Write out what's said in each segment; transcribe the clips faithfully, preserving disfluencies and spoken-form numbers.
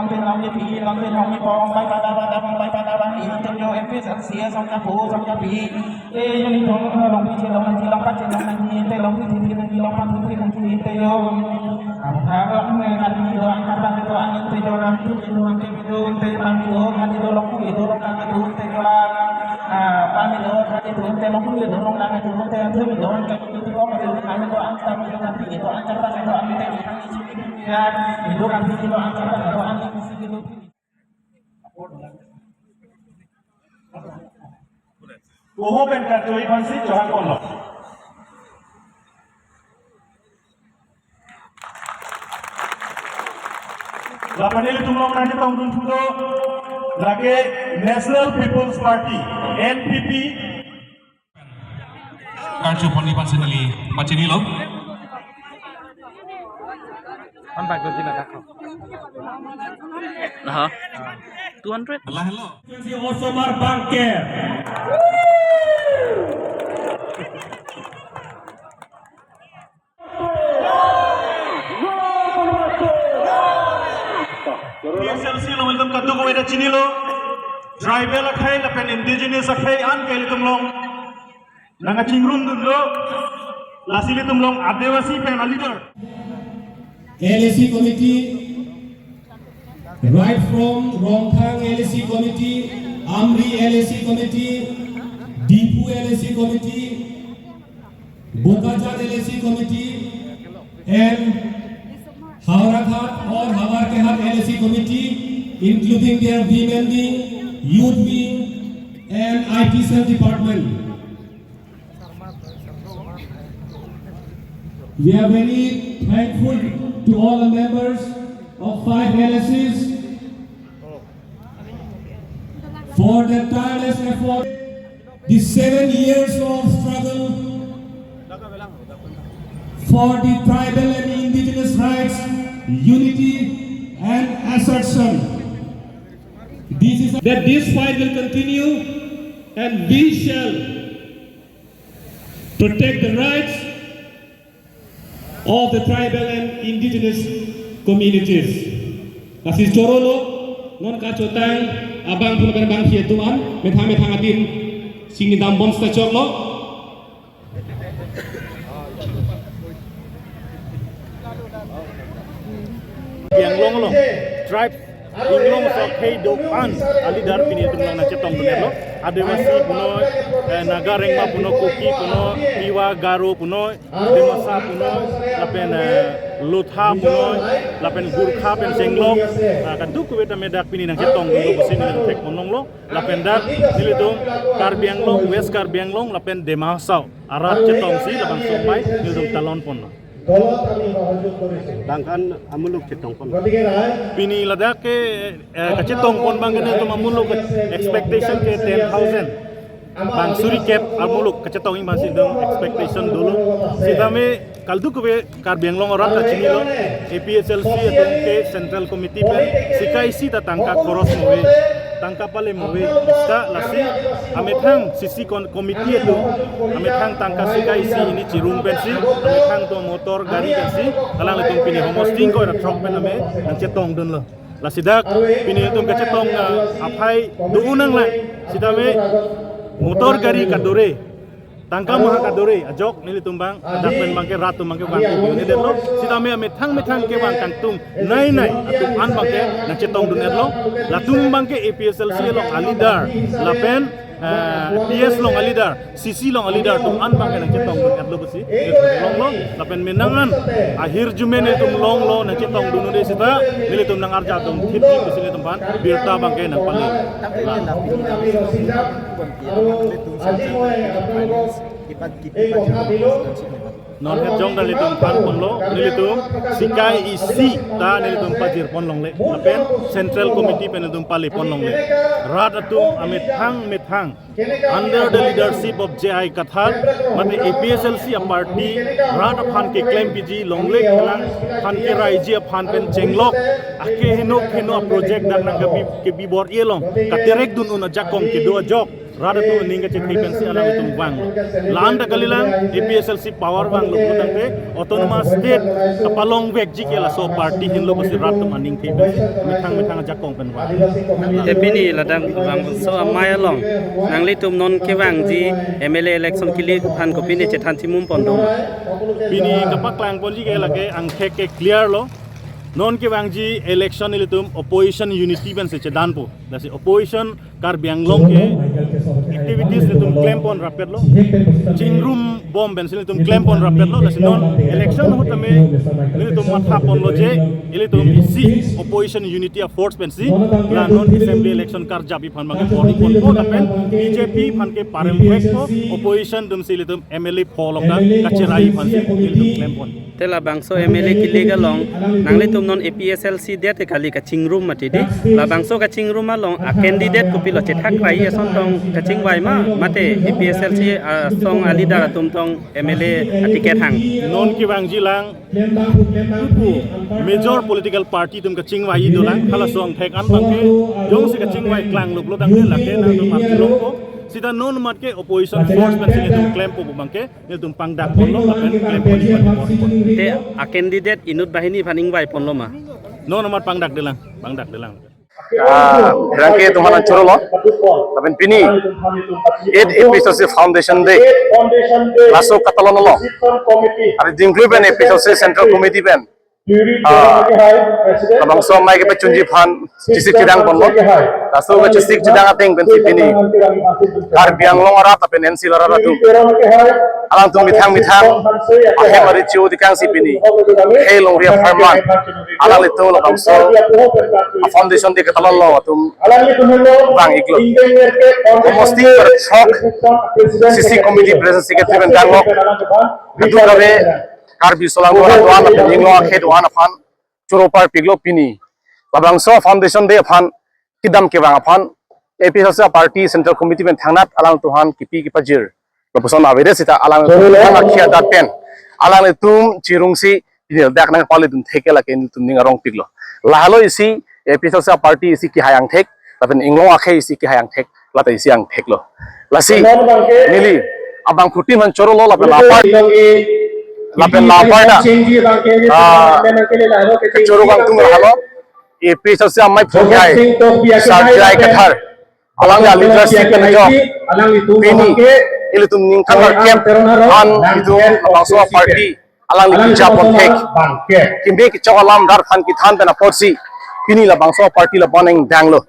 Long te long ni pi, long te long ni pong, bai pada pada pong, bai pada pada ni te yo M P S C S ong kapu, ong kapi. Te yo ni dong, long pi che long ni, long pa che long ni, te long pi che long ni, long pa che long ni te yo. Ang thang long ni kan ni do, ang karban do, ang te yo ram tu ni do, ang te do, te pang ni do, kan ni do long pi do, long kan ni do, te yo. Ah, pang ni do, kan ni do, te long pi do, long kan ni do, te ang te do, ang kan ni do, ang te do, ang karban do, ang te. Koho pen kachui aphansi chohang ponlo. Lapen nelitum along nangchetongdun thulo, lake National People's Party, N P P, Karcho pon aphansi neli pachinilo. An bag lo jina dakho. Aha. Two hundred. Hello, hello. Osomar Bangker. P S L C along ilitum kadokave ta chinilo. Tribal akhei lapen indigenous akhei an ke ilitum along nangkachingrumdunlo, lasi ilitum along Adivasi pen a leader. L A C committee, right from Rongkhang L A C committee, Amri L A C committee, Diphu L A C committee, Bokajan L A C committee, and Howraghat or Havarkehat L A C committee, including their women wing, youth wing, and I T cell department. We are very thankful to all the members of five L A Cs for their tireless effort. The seven years of struggle for the tribal and indigenous rights, unity and assertion. This is that this fight will continue and we shall protect the rights of the tribal and indigenous communities. Lasi chorolo, non kachotang abang pun abang phi atum an, methang methang adim singni dambom sta choklo. Karbi Anglong along tribe Inglong sok hei do-an a leader pini atum along nangchetongdun-etlo. Adivasi punoi, eh, Naga Rengma punoi, Kuki punoi, Tiwa Garo punoi, Dimasa punoi, lapen, eh, Lotha punoi, lapen Gorkha pen chenglok, ah, kadokave tame dak pini nangchetongdunlo pusi nelitum thek ponlonglo. Lapen dak nelitum Karbi Anglong, West Karbi Anglong, lapen Dima Hasao arat chetongsi labangso amei nelitum talon ponlo. Bang-an amuluk chetong pon. Pini ladak ke, eh, kachetong pon abang ke nelitum amuluk expectation ke ten thousand. Bang suri kep amuluk kachetong abangsi nelitum expectation dolo. Sitame kadokave Karbi Anglong arat ta chinilo, A P H L C atum ke Central Committee pen sika isi ta tangka khoros mo ave, tangka pale mo ave, sita lasi amethang C C kon-, committee atum, amethang tangka sika isi hini chirum pensi, amethang atum motor gari pensi, alanglitum pini homosting ko ra truck pen ame nangchetongdunlo. Lasi dak pini atum kachetong, ah, aphai do-un nanglang, sitame motor gari kadore, tangka maha kadore ajok nelitum abang, dak pen abang ke rat atum abang ke vang kebidun-edetlo, sitame amethang methang kevang kangtung nei nei atum an abang ke nangchetongdun-etlo. Latum abang ke A P H L C along a leader, lapen, eh, P S along a leader, C C along a leader atum an abang ke nangchetongdun-etlo pusi nelitum longlo. Lapen menang an ahirjume nelitum longlo, nangchetongdun-unde sita nelitum nangarjadun thipji pusi nelitum aphan birta abang ke nangpale. Non het jong ta nelitum than ponlo, nelitum sika isi ta nelitum pajir ponlongle, lapen Central Committee pen nelitum pale ponlongle. Rat atum amethang methang under the leadership of J I Kathar, mate A P H L C a party, rat aphan keklempiji, longle khelang aphan keraiji aphan pen chenglok, akeheno keheno a project dak nangkebi, kebi bor-i along katerek dun-un ajakong kedo ajok, Rat atum aning kachethei pensi alanglitum vanglo. La-an ta kalilang, A P H L C power vanglo pulotangte autonomous state kapalongvekji ke laso party henlo pusi rat atum aning thei pensi methang methang ajakong pen vang. Te pini ladak Labangso Amei along nanglitum non kevangji M L A election kili aphan kopine chethan chimum pon do? Pini kapaklang ponji ke lake angthek ke clear lo. Non kevangji election ilitum opposition unity pensi chedanpo. Lasi opposition Karbi Anglong ke activities nelitum klem pon rapetlo. Chingrum bom pensi nelitum klem pon rapetlo. Lasi non election ahut tame nelitum matha ponlo je ilitum isi opposition unity a force pensi la non assembly election karjap aphan abangke bor-i ponpo lapen B J P aphan ke paremvekpo, opposition atumsi ilitum M L A pho along ta kacherai aphansi ilitum klem pon. Te labangso M L A kili along nanglitum non A P H L C det kali kachingrum mati di. Labangso kachingrum along a candidate kopilo chethak rai ason tong kachingvai ma mate A P H L C asong a leader atum tong M L A a ticket hang? Non kevangji lang pupu major political party atum kachingvai dolang, halaso angthek an abangke jongsi kachingvai klanglo pulotangte lake nangtum arjulongpo. Sita non amat ke opposition force pensi nelitum klempo pu abangke nelitum pangdak ponlo lapen klem pon pon pon. Te a candidate inut banghini aphan ingvai ponlo ma? Non amat pangdak dolang, pangdak dolang. Ah, rangke atum aphan chorolo. Lapen pini eight A P H L C Foundation Day laso katalon lo. Ari dingklu pen A P H L C Central Committee pen, ah, Labangso Amei kepachunji aphan chesik chedang ponlo. Laso kechesik chedang ateng pensi pini Karbi Anglong arat lapen N C arat atum, alangtum methang methang ahem ari chio dikangsi pini khei longri apharman alanglitum labangso a Foundation Day katalon lo atum vang-iklo. Komosti per chok C C committee president secretary pen danglo. Kadokave Karbi aso alang do-an do-an lapen Inglong akhei do-an aphan choro parpiklo pini. Labangso Foundation Day aphan kedam kevang aphan A P H L C party Central Committee pen thangnat alangtum aphan kipi kepajir lapuson avede sita alangtum akhei adat pen alanglitum chirungsi pini dak nangpali dun thek ke lake nelitum ning arongpiklo. Lahelo isi A P H L C party isi kehai angthek lapen Inglong akhei isi kehai angthek, lata isi angtheklo. Lasi neli abangphutin aphan chorolo lapen la apar, lapen la apar ta, ah, choro kangtung lahelo. A P H L C Amei Phunjai, Sarjai Kathar, alangli a leadership pen ajok pini ilitum ningkan arkem an itum labangso party alangli keja apot thek, keme kechok alam rat aphan kethan pen apotsi pini labangso party labang nangdanglo.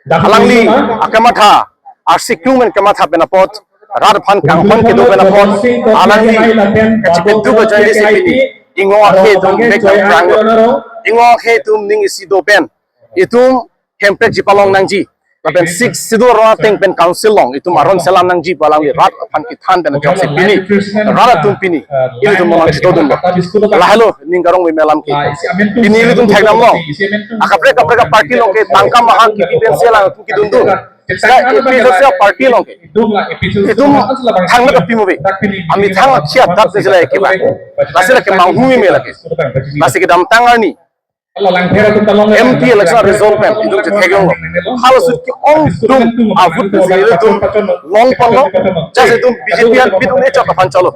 Alangli akamatha, arsiklung pen kamatha pen apot, rat aphan kanghon kedo pen apot, alangli kachepeduk ajoinesi pini Inglong akhei atum mek nangpranglo. Inglong akhei atum ning isi do pen itum hemprek ji palong nangji lapen Sixth Schedule aron ateng pen council along itum aron selam nangji pu alangli rat aphan kethan pen ajoksi pini rat atum pini ilitum along chitodunlo. Lahelo ning karong meme alam ke. Pini ilitum thekdamlo. Akaprek kaprek a party along ke tangka maha kipi pensi alangtum kedundun. Sika A P H L C party along ke itum thangme kapi mo ave. Amethang akhei adat pensi la kevang. Lasi la kemanghu meme lake. Lasi kedamtang arni M P election result pen itum chetheklonglo. Halaso ke-ongdung a vote pensi ilitum long ponlo. Just itum B J P an bidung echok aphan cholo.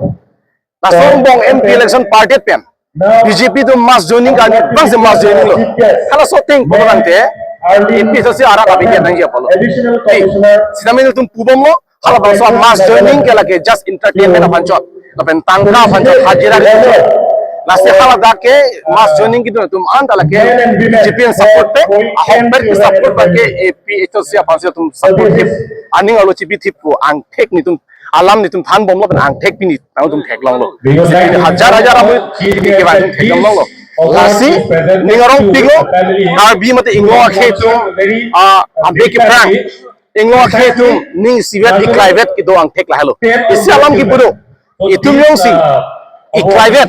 Laso angbong M P election party pen B J P atum mass joining karni bangsi mass joining lo. Halaso ateng pulotangte A P H L C arat abidi nangji apotlo. Ti, sitame ilitum pubomlo, halabangso mass joining ke lake just entertainment aphan chot, lapen tangka aphan chot, hajira aphan chot. Lasi haladak ke mass joining kedun atum anta lake B J P an support pe, ahok ber ke support ba ke A P H L C aphansi atum support thip, aning arlo chipi thip pu angthek nelitum alam nelitum thanbomlo pen angthek pini nangtum theklonglo. Lasi pini hajar hajar amui pini kevang atum theklonglo. Lasi ning arongpiklo, Karbi mate Inglong akhei atum, ah, abe keprang. Inglong akhei atum ning isivet iklaivet kedo angthek lahelo. Isi alam kipu do. Itum jongsi iklaivet,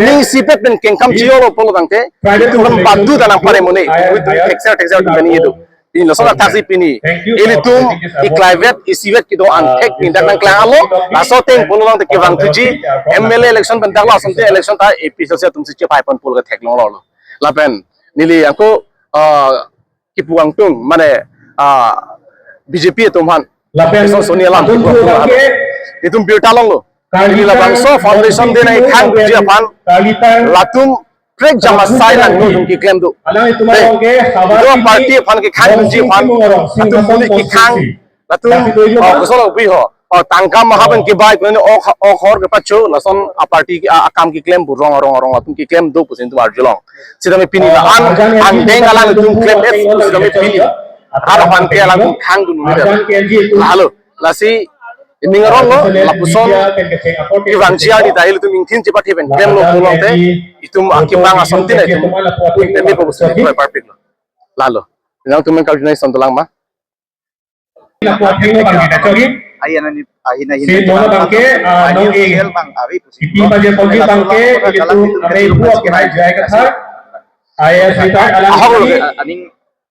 ning isivet pen kengkam chiyolo pulotangte itum aphan badu ta nangpare mo ne. Itum thekser thekser atum pen itum. Pini laso athaksi pini ilitum iklaivet isivet kedo angthek pini dak nangklanglo. Laso ateng pulotangte kevangthuji M L A election pen dak lo asonte election ta A P H L C atumsi chepai pon pulo ke theklonglo. Lapen neli ako, ah, kipu kangtung mane, ah, B J P atum aphan Lapen Professor Soni alam atum kipu atum abang ke itum birta longlo. Karli Pini labangso tang foundation day nangkehang dunji aphan kalitan latum prek jam asai nang nung keklem do. Alang itum Dei, along ke itum Havar party Kini aphan kehang dunji Bongsing aphan Timung arong atum Singhason puni kehang constituency. Latum, Tapi doi oh, mo, kosolo pi ho. Oh, tangka maha pen Oh. kebai kuni ok, ok hor kepacho, lason a party a, akam keklem pu rong, rong, rong, latum keklem do pusi itum arjulong. Sitame pini Oh, la-an, arjan N G angdeng alang itum klem et, sitame pini. Arjan N G alang itum khang dun nunde. Arjan N G itum. Lalo, lasi, ining arong lo, lapuson, kevang G R D ta ilitum ingthin chepathe pen, klem lo pulote, itum akimang asontin itum, itum pemi po pusi, perfect lo. Lalo, nangtum men kal junai son tulang ma. Lapu athengno bang kita chori. Ahi nani, ahi nani. Si mono bang ke, ah, nong e. Official bang, avi pusi. Ipi baje pagi bang ke, ilitum amei buat kehai jai katha. I A S retired alam Ahok lo ini. Aning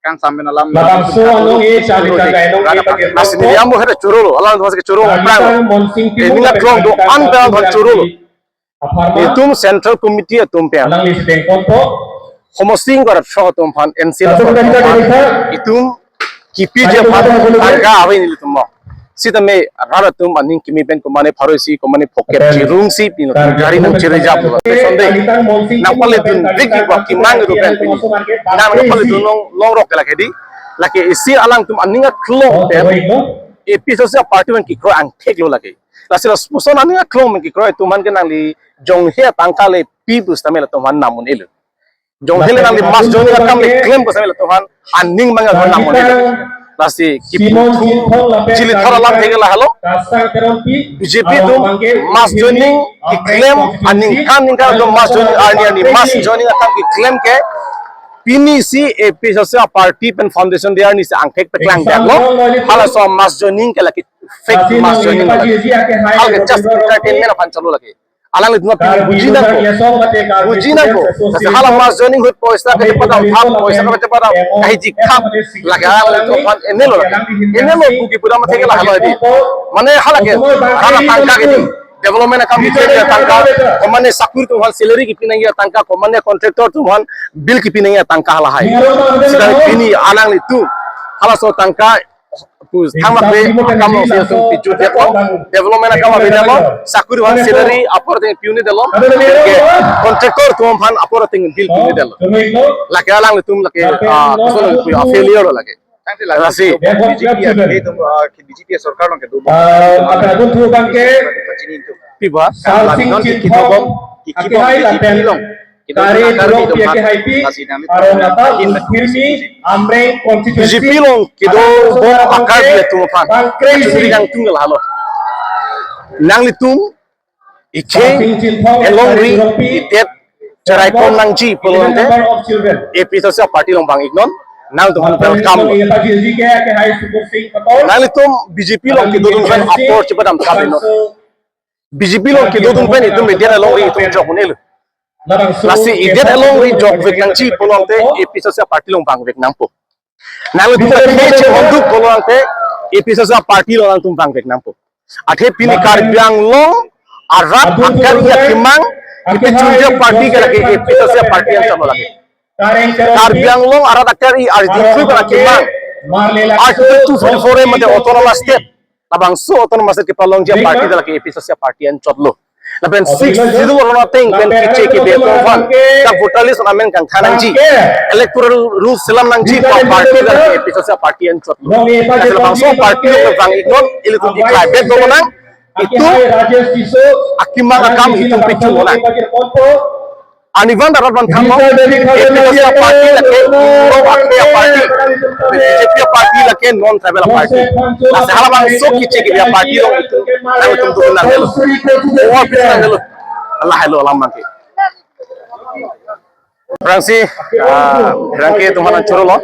kang sampai alam. Labangso anong e, charli tang kai nong e bagi. Nasi ni ambo hera choro lo, alam tu masih choro lo, prang lo. Tang Monsing Timung. Ini ngat long do an bang choro lo. Apharman. Itum Central Committee atum pen. Alangli si dengkon po. Homo sing ko ratso atum aphan N C L. Satu kali kali sa. Itum kipi je aphan tangka ave nelitum mo. Sitame rat atum aning kimi pen komane pharo isi komane pocket chirung si pino gari nang chiri jap lo. Sunday. Nang pale dun big big wa kimang ru pen pini. Nang pale dun long long rok lake di. Lake isi alangtum aning aklong pen. A P H L C party pen kikro angthek lo lake. Lasi lapuson aning aklong pen kikro atum aphan ke nangli jonghe tangka le pi pusitame latum aphan nam un-elo. Jonghe le nangli mass joining akam le klem pusitame latum aphan aning mang atum nam un-elo. Lasi kipu thu chili thor alam thek lahelo. B J P atum mass joining keklem aningkan ningkan atum mass joining arni arni mass joining akam keklem ke pini si A P H L C party pen foundation day arni si angthek paklang det lo. Halaso mass joining ke lake fake mass joining lo lake. Hal ke just entertainment aphan cholo lake. Alanglitum aphan buji nangpo. Buji nangpo. Lasi hala mass joining ahut poisa kepadam thap, poisa kepadam kahiji khap. Lake alanglitum aphan enelo lake. Enelo pu kipu dam thek lahelo di. Mane hala ke hala tangka ke di. Development akam bikin ke tangka. Komane sakuri atum aphan salary kipi nangji atangka. Komane contractor atum aphan bill kipi nangji atangka halahai. Sitame pini alanglitum halaso tangka pu thangnat ave akam lo si atum piju det lo, development akam ave det lo, sakuri aphan salary apor ateng pi un-e det lo, ke contractor atum aphan apor ateng bill pi un-e det lo. Lake alanglitum lake, ah, kosonlo pu a failure lo lake. Lasi. B J P ya, eh, tum, ah, B J P ya sorkar along kedo. Ah, apa pun tu bang ke. Pi ba? Sal sing chin thong. Akehai lapen Kare Durong P A K H I P, Arong Atal, Firmi, Amreng, Constituency, B J P along kedo bom akar dia atum aphan. Bang crazy. Churi nangtum lahelo. Nanglitum, ikhei, elongri, idet, cherai kom nangji, pulote, A P H L C party along bang iknon, nangtum aphan welcome lo. Nanglitum B J P along kedodun pen apor chepadam thap iknon. B J P along kedodun pen itum idet elongri itum jok un-elo. Lasi idet elongri jokvek nangji pulote A P H L C party along bangvek nangpo. Nanglitum ta keche honduk pulote A P H L C party along nangtum bangvek nangpo. Athe pini Karbi Anglong arat akar ya kimang, ipi chunje party ke lake A P H L C party an chamo lake. Karbi Anglong arat akar i arjithu ke lake kimang. Article two forty-four A mate autonomous state. Labangso autonomous state kepalongji aparty ta lake A P H L C aparty anchot lo. Lapen six zero one ateng pen kiche kebe atum aphan ta voter list amen kangthan nangji, electoral rules selam nangji pu aparty ta lake A P H L C aparty anchot lo. Lasi labangso aparty along vang iknon ilitum ikhai bet do nang, itum akimang akam itum pichu nang. Arnivang ta rat van thanlo, A P H L C aparty lake non akre aparty, B J P aparty lake non tribal aparty. Lasi halabangso kiche kebe aparty along itum, nangtum do nangnelo. Owa pi nangnelo. Lahelo alam abang ke. Pherangsi, ah, pherangke atum aphan choro lo.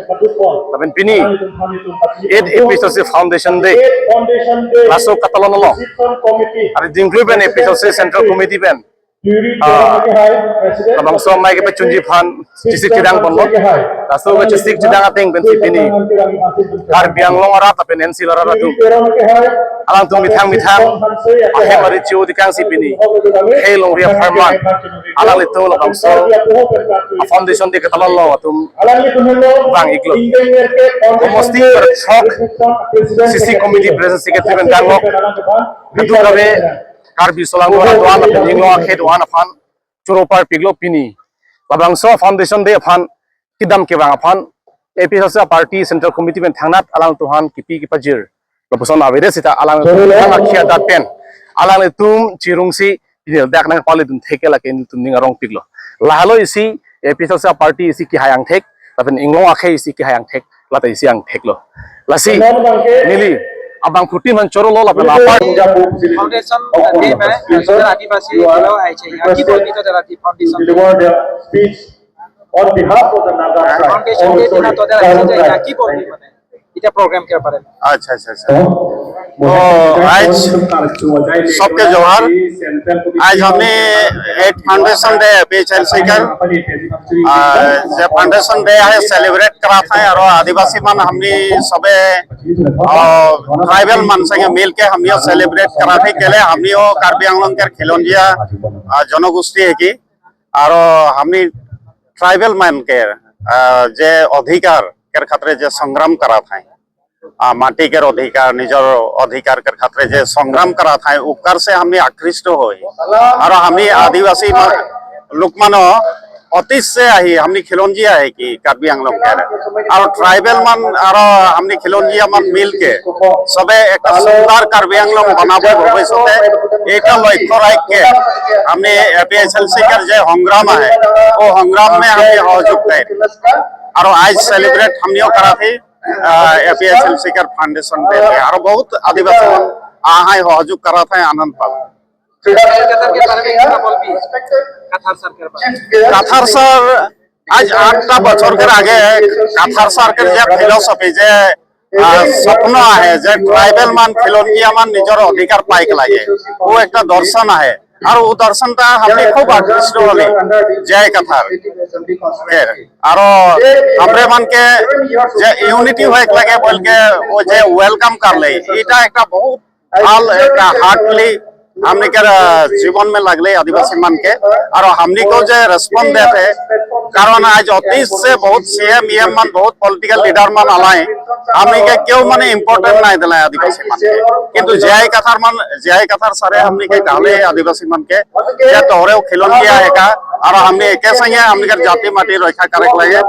Lapen pini, eight A P H L C Foundation Day. Laso katalon lo. Ari dingklui pen A P H L C Central Committee pen Ah, labangso amei kepachunji aphan chesik chedang ponlo. Laso kechesik chedang ateng pensi pini Karbi Anglong arat lapen N C Hills arat atum alangtum methang methang ahem ari chiu dikangsi pini khei longri apharman alanglitum labangso a foundation day ketalon along atum vang-iklo. Homosti per throk C C committee president secretary pen danglok. Kadokave Karbi solangdo arat do-an lapen inglong akhei do-an aphan choro parpiklo pini. Labangso foundation day aphan kedam kevang aphan A P H L C party central committee pen thangnat alangtum aphan kipi kepajir lapuson avedet seta alangtum thang akhei adat pen alanglitum chirungsi pini dak nangpali dun thek ke lake nelitum ning arongpiklo. Lahelo isi A P H L C party isi kehai angthek lapen inglong akhei isi kehai angthek, lata isi angtheklo. Lasi neli abangphutin aphan chorolo lapen apar foundation day mein, eh, Sodar Adivasi Hills Ahi Chai, ya ki bolbi Sodar Adivasi foundation day? Deliver their speech on behalf of the Naga tribe. Foundation day dina Sodar Ahi Chai, ya ki bolbi mane? Itya program ke bare mein. আচ্ছা, আচ্ছা, আচ্ছা। तो आज सबके जोहार। आज हमने एक foundation day A P H L C का, आ, जो foundation day है, celebrate करात है और आदिवासी मन हमनी सबे, आ, tribal मन संगे मिलके हमनी celebrate करात है। केले हमनी वो कार्बी आंगलोंग के खिलौंजिया, आ, जनगोष्ठी है कि, और हमनी tribal मन के, आ, जे अधिकार के खातिर जे संग्राम करात है, आ, माटी के अधिकार, निजर अधिकार के खातिर जे संग्राम करात है, ओकर से हमनी आकृष्ट होई। और हमनी आदिवासी मा-, लोक मानो अतीत से आही, हमनी खिलौंजिया है कि कार्बी आंगलोंग के। और tribal मन, और हमनी खिलौंजिया मन मिल के सबे एक सुंदर कार्बी आंगलोंग बनाबे भविष्य में, एक लक्ष्य रख के हमनी A P H L C के जे संग्राम है, वो संग्राम में हमनी सहयोग दे। और आज celebrate हमनी करात है, आ, A P H L C के foundation day है, और बहुत आदिवासी मन आ है, सहयोग करात है, आनंद पाल। कथार सर के बारे में कितना बोलबी? कथार सर के बारे में। कथार सर आज आठटा बछर के आगे कथार सर के जे philosophy, जे, आ, सपना है, जे tribal मन खिलौंजिया मन निजर अधिकार पाइक लागे, वो एक दर्शन है। और वो दर्शन ता हमनी खूब आकृष्ट होली जे कथार। फिर, और हमरे मन के जे unity होए के लागे बोल के वो जे welcome कर ले, इटा एक बहुत हाल एक heartily हमनी के, अ, जीवन में लगले आदिवासी मन के, और हमनी को जे response देते, कारण आज अतीत से बहुत C M, E M मन, बहुत political leader मन आलाए, हमनी के क्यों माने important नहीं दिला आदिवासी मन के, किंतु जे आई कथार मन, जे आई कथार सारे हमनी के कहले आदिवासी मन के, जे तोहरे खिलौंजिया है का, और हमनी एके संगे हमनी के जाति माटी रक्षा करे के लगे,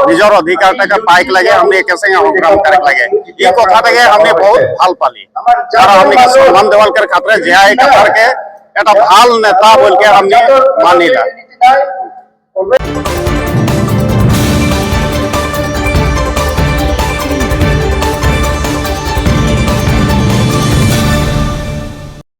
निजर अधिकार तक पाइक लगे, हमनी एके संगे संग्राम करे के लगे। ई कथा तक हमनी बहुत फल पाली। और हमनी के सम्मान देवल के खातिर जे आई कथार के एटा ভাল নেতা बोल के हमनी मानिला।